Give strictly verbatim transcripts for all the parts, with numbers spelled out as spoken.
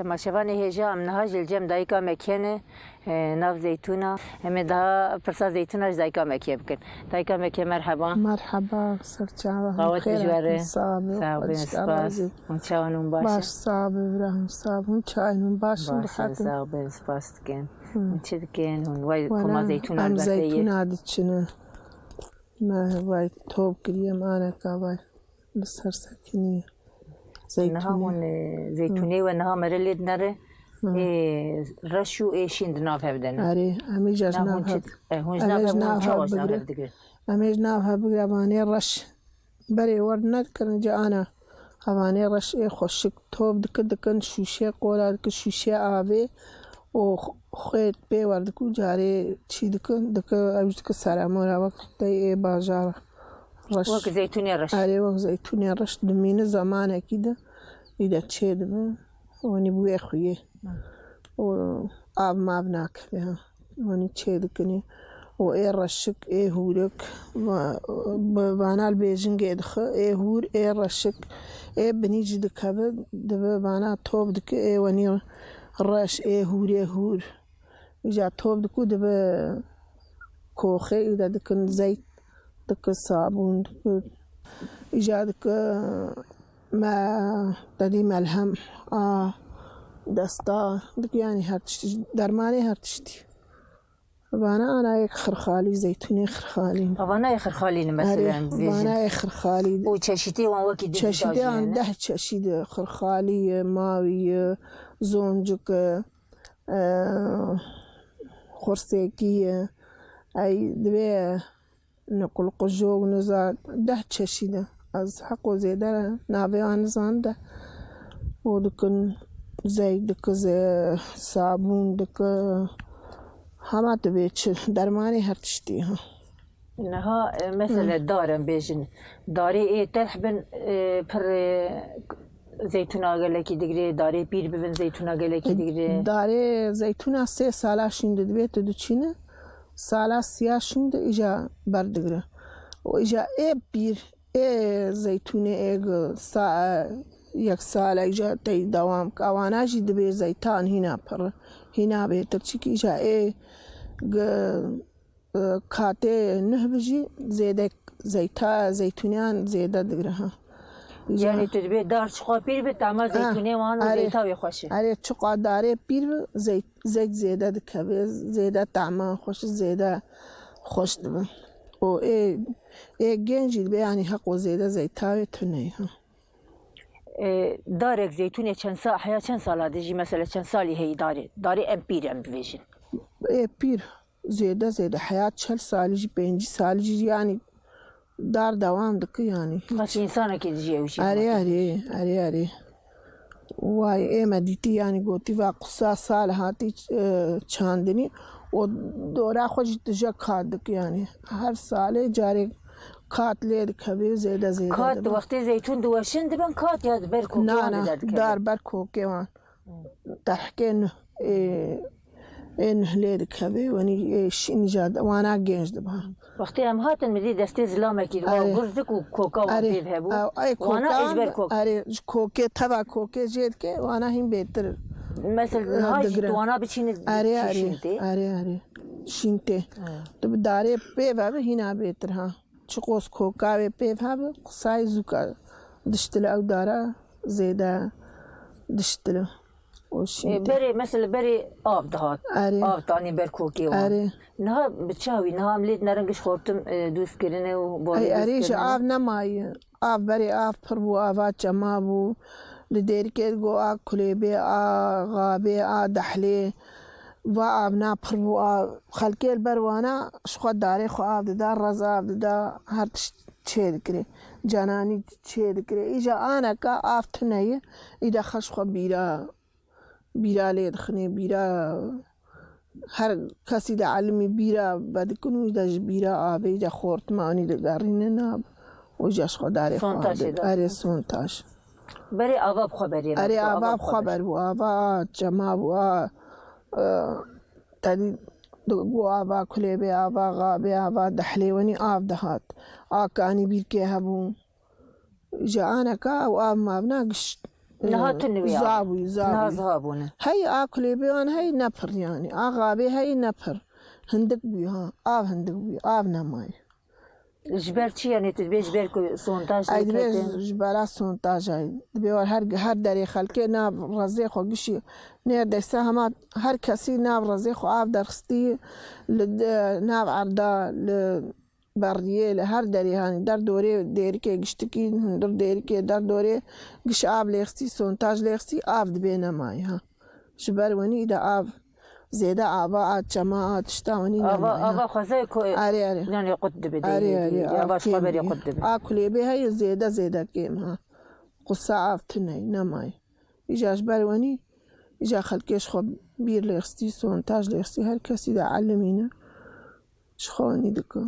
Temaşevanê hêja, em niha jî li cem dayika Mekiye ne, e, nav Zeytûna. Em ê daha pirsa Zeytûna ji dayika Mekiye bikin. Dayika Mekiye, merheba. Merheba, ser çava. Qawet bi ji we re. Sax bî, spas. Hûn çawan hûn baş in? Baş, sax bî, bira hûn sax bî. Hûn çawan hûn baş in, rahat in? Sax bin, spas dikin. Hûn çi dikin? Hûn wey koma Zeytûna em li ber te ye? Zeytûna diçine. Me wey top kiriye, me aneka wey li ser sekiniye. Niha hûn, e, zeytûnê we niha mere lê dinere, ê reş û ê şîn di nav hev de ne? Erê, em ê ji nav hev, e, hûn ji nav hev, hûn çawa ji nav hev digrin? Em ê ji nav hev bigire, vanê reş. Berê wer nedikirin, ca ana. Hevanê reş ê xweşik top diki dikin, şûşê qola diki, şûşê avê û xwê pê wer diku, carê çî dikin, diki, ew jî diki seremora wek tey ê bajara. Reş. Wek zeytûnê reş. Erê, wek zeytûnê reş dimîne, zemanekî de î de çê dibe. Wanî bi wê xuyê. Û av mav nakeve, ha. Wanî çê dikinê. Û ê reşik, ê hûrik, va-, bi vana li bêjingê dixe, ê hûr, ê reşik, ê binî jî dikeve, dibe vana top dike, ê wanî reş, ê hûrê hûr. Îja top diku dibe koxê, î de dikin zeyt, dike sabûn, dike, îja dike me tedî melhem a desta, dike yanî her tiştî, dermanê her tiştî. Vana ana yek xirxalî, zeytûnê xirxalî. Vana yê xirxalî ne mesela. Erê, em bêjin. Vana yê xirxalî. Û çeşîtê wan wekî din jî dajî hene? Deh çeşîd e, xirxalî ye, mawî ye, zoncik e, e, xursêkî ye. Ey divê niqul qujok niza deh çeşîd e. Ez heqo zêde navê wan nizan de. Û dikin zey, dike zê-, sabûn, dike hema tu bê çi dermanê her tiştî ha. Niha, e, mesele dar em bêjin. Darê ê telh bin, e, pir, e, zeytûna gelekî digirê, darê pîr bibin zeytûna gelekî digirê. Darê zeytûna sê sala şîn didibê tu diçîne, sala siya şîn de îja berdigire. Û îja ê pîr, ê zeytûnê ê gi sa-, yek sala îja tey dewam ke. Ewana jî dibê zeytan hîna pir, hîna bêtir. Çikî îja ê gi e, katê nuh bi jî zêde zeyta, zeytûniyan zêde digire ha. Yanî tu dibê dar çiqa pîr bi, tama zeytûnê wan û zeyta wê xweş e. Erê, çiqa darê pîr bi, zeyt, zeyt zêde dikeve, zêde tama xweş, zêde xweş dibe. Û ê, ê gênc jî dibê, yanî heqo zêde zeyta wê tune ye ha. E, darek zeytûnê çend sa-, heya çend sala dijî, mesela çend salî heyî darê? Darê em pîr em bivêjin. Ê pîr. Zêde zêde heya çel salî jî, pêncî salî jî, yanî dar dewam dike yanî. Qas însanekî dijî ew jî. Erê, erê, erê, erê. Way ê me dîtî, yanî gotî va qusa sal hatî, e, çandinî û dora xwe jî tije kat dike yanî. Her salê carê kat lê dikeve, zêde zêde dibe. Kat wextê zeytûn diweşin dibin kat ya ber kokê wan didikeve? Na, na, dar ber kokê wan. Terhkê nuh, ê, ê nuh lê dikeve, wenî, ê, şîn jî wana gênc dibe. Wextê em hatin, min dî destê zilamekî di wan gurzik û koka wan pê hebû. Ê, wana kokan, ji ber kok. Erê, ji kokê, teva kokê jê dike, wana hîn bêtir. Mesela niha jî tu wana biçîne şîn tê. Erê, erê. Şîn tê. Tu bi darê pê ve bi hîna bêtir ha. Çiqos koka wê pê hebe, qisayê zûka diştile ew dara zêde diştile. O şîn tê. E, berê, mesela berê av dihat. Erê. Av tanî ber kokê wan. Erê. Niha bi çawa wî, niha em lê dinerin giş xortim, e, dûz kirine û borî dûz kirine. Ey, erê ji av nemaye. Av berê av pir bû, ava çema bû. Li Dêrikê digo a kulêbê, a xabê, a dehlê. Va avna pir bû, a xelkê li ber wana ji xwe darê xwe av dida, rez av dida, her tişt çê dikirê. Cananî çê dikirê. Îja aneka av tune ye, î de xelk ji xwe bîra, bîra lê dixinê, bîra her kesî de elimî bîra vedikin û î de ji bîra avê, î de xortimanî digerîne nav û îja ji xwe darê xwe av dida. Erê, sontaj. Berê ava bi xwe berê. Erê, ava bi xwe ber bû, ava çema bû, a, e, tedî gu ava kulêbê, ava xabê, ava dehlê wenî av dihat. A kanî bîrkê hebû. Ji aneka ew av mavna giş Niha e, tune wî av. Zabû, zabû. Niha zabû ne. Hey a kulêbê wan hey ne pir yanî. A xabê hey ne pir. Hindik bû ha. Av hindik bû. Av nemayê. Ji ber çi, yanî tu dibê ji ber ku sondaj Ay dibê lê ketin? Ji bera sondajê. Dibê war her, her derê xelkê nav rezê xwe gişî. Nêrdeyse hema her kesî nav rezê xwe av derxistî. Li de-, nav erda, li beriyê, li her derê, hanî derdorê dêrikê giştikî, hundir dêrikê derdorê giş av lêxistî, sondaj lêxistî, av dibê nemayê ha. Ji ber wenî de av zêde ava a çema a tişta wenî Ava, nemayê ha. Ava xwezayê ku Erê, erê. Yanî qut dibe Erê, erê, dêrî. Ava av ji xwe kêm berê bûye. Qut dibe. A kulêbê heye zêde, zêde kêm ha. Qusa av tune ye, nemayê. Îja ji ber wenî, îja xelkê ji xwe bîr lêxistî, sondaj lêxistî, her kesî de elimîne. Ji xwe wenî dike.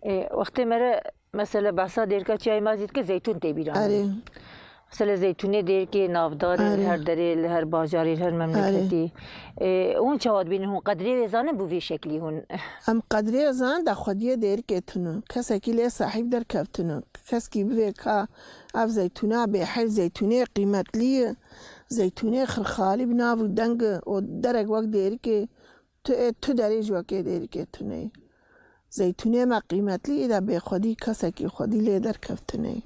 Ê, wextê me re, mesela, behsa dêrika Çiyayê Mazî dike, zeytûn tê bîra min. Erê. Mesela, zeytûnê dêrikê navdar e, Erê. Her derê, li her bajarê, li her Erê. Memleketî. Ê, hûn çawa dibînin? Hûn qedrê wê zanin bû vê şeklî hûn? Em qedrê zanin da xwediyê dêrikê tune. Kesekî lê sahîb derkevtine. Keskî bivê ka ev zeytûna bêheyf, zeytûnê qîmetlî ye. Zeytûnê xirxalî bi nav û deng e. O derek wek dêrikê Tu ê tu derê ji wekê dêrikê tune yî. Zeytûnê me qîmetlî î de bê xwedî kesekî xwedî lê derkevtine yî.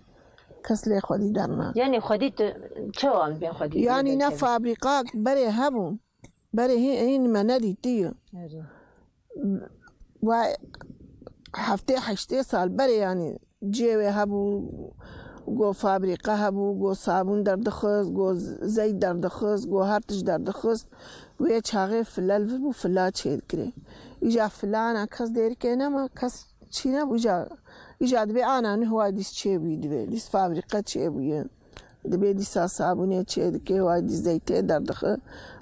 Kes lê xwedî dernake. Yanî xwedî tu çawa em bên xwedî Yanî ne derkevin? Fabrîka berê hebûn. Berê hîn, hîn me nedîtiye. Erê. Vay heftê heştê sal berê yanî cihê wê hebû, go fabrîka hebû, go sabûn derdixist, go zeyt derdixist, go her tişt derdixist. Wê çaxê file li vir bû, fila çêdikirê. Îja filana kes dêrikê nema, kes çî nebû. Îja, îja dibê ana nuh way dîs çêbûyî dibê. Dîs fabrîka çêbûye. Dibê dîsa sabûnê çêdike, way dîs zeytê derdixe.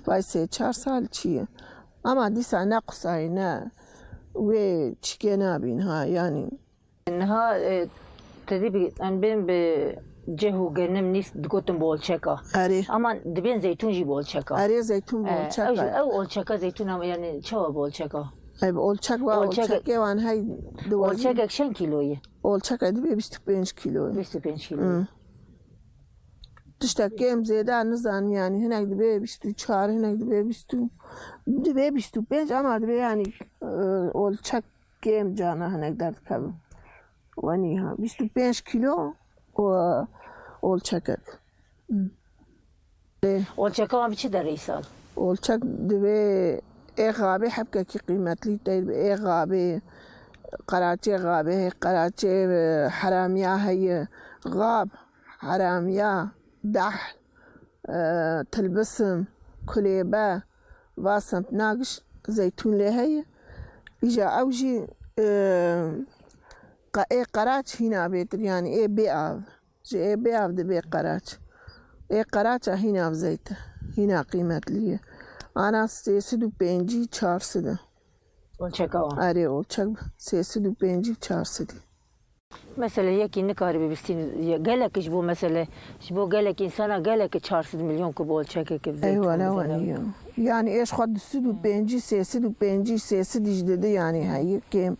Vay sê çar sal çi ye. Ama dîsa ne qusayê ne wê çikê nabîn ha, yanî. Niha, e, te dî bi, em bên bi cih û genim nîs digotin bi olçeka. Erê. Ama dibên zeytûn jî bi olçeka. Erê, zeytûn bi E, olçeka ew jî, ye. Ew olçeka zeytûna, yanî çawa bi olçeka? Ey, bi olçek wa, Olçek- olçekê wan hey di wezî- Olçekek çend kîlo ye? Olçeka dibê bîst û pênc kîlo ye. Bîst û pênc kîlo. Hı. Tiştek kêm zêde nizanim yanî. Hinek dibê bîst û çar, hinek dibê bîst û, dibê bîst û pênc ama dibê yanî, e, olçek Kêm cana hinek derdikevin. Wenî ha, bîst û pênc kîlo û olçekek. Olçeka wan bi çi derê îsal? Olçek divê ê xabê hebkekî qîmetlî tey dibe. Ê xabê, qeraçê xabê heye, qeraçê, e, heramiya heye. Xab, heramiya, dehl, e, tilbisim, kulêbe, va semtnagiş zeytûn lê heye. Îja ew jî, e, qe-, ê qeraç hîna bêtir, yanî ê bê av. Ji ê bê av dibê qeraç. Ê qeraça hîna bi zeyt e, hîna qîmetlî ye. Ana sê sed û pêncî çar sed e. Olçeka wan. Erê, olçek sê sed û pêncî çar sed e. Mesela yekî nikaribe bistîn, gelek ji bo, mesela, ji bo gelek însana gelek çar sed milyon ku bol çekeke bi zeytûn Eyvallah, bide. Wenî ya. Yanî êş xwe du sed û pêncî, sê sed û pêncî, sê sed jî didi, yanî heyî kêm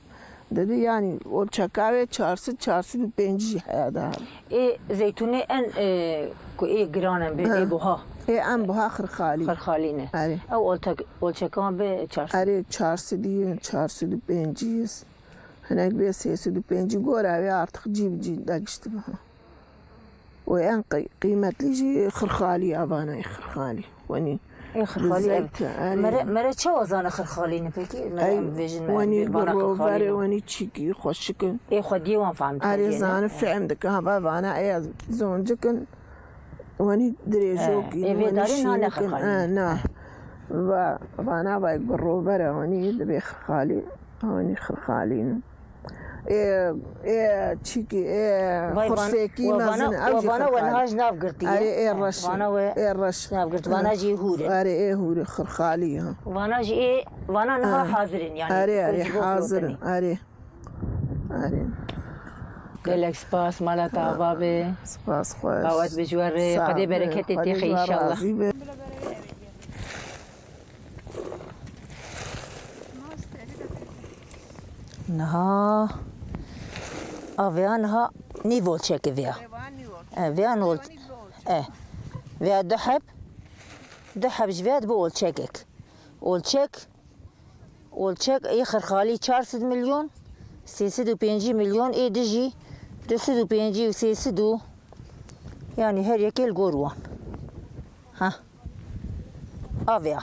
didi, yanî olçeka wê çar sed, çar sed û pêncî jî heye daha. Ê zeytûnê en, e, ku ê giran in bê, Ha. ê buha. Ê em buha xirxalî. Xirxalî ne. Erê. Ew oltek-, olçeka wan bê çar sed. Erê çar sed, çar sed û pêncî. Hinek bê sê sed û pêncî gora wê artık cî bi cî degiştibe. Û en qî-, qîmetlî jî xirxalî, avana xirxalî. Wenî Ê xirxalî ev. Zeyt, erê. Mere, mere çawa zana xirxalî ne pekî? Mere Ey, em bêjin me, wenî vana birovere, xirxalî ne. Wenî çîkî xweşik in. Ê xwediyê wan fehm Erê dikir, zane ne? Fehm dike. Ha, va-, vana ê zoncik in. Wenî dirêjokî, Ê, ê vê wenî darê nane şînik in. Xirxalî. Ha, na. Va-, vana vay birovere, wenî dibê xirxalî. Ewanî xirxalî ne. Ê, ê çîkî, ê Vay van-, xursêkî wa vana, mezin, ew wa jî vana we xirxalî. Niha ji nav girtî. Erê, ê reş. Vana we Ê reş. Ji nav girtî. Vana jî hûr in. Erê, ê hûr in, xirxalî ha. Vana jî ê, vana niha Ha. Hazir in, yanî Erê, erê, ji bo hazir in, firotinê. Erê. Erê. Gelek spas, mala te ava be. Spas xweş. Qawet bi ji we re. Sağ Xwedê be. Bereketê Xwedê têxe ji we înşallah. Razî be. Niha. A vêya niha nîv olçekê vêya. E, vêya nol. E. Vêya du heb, du heb ji vêya dibe olçekek. Olçek, olçek ê xirxalî çar sed milyon, sê sed û pêncî milyon, ê du jî du sed û pêncî û sê sed û, yanî her yekê li gor wan. Ha. Avêya.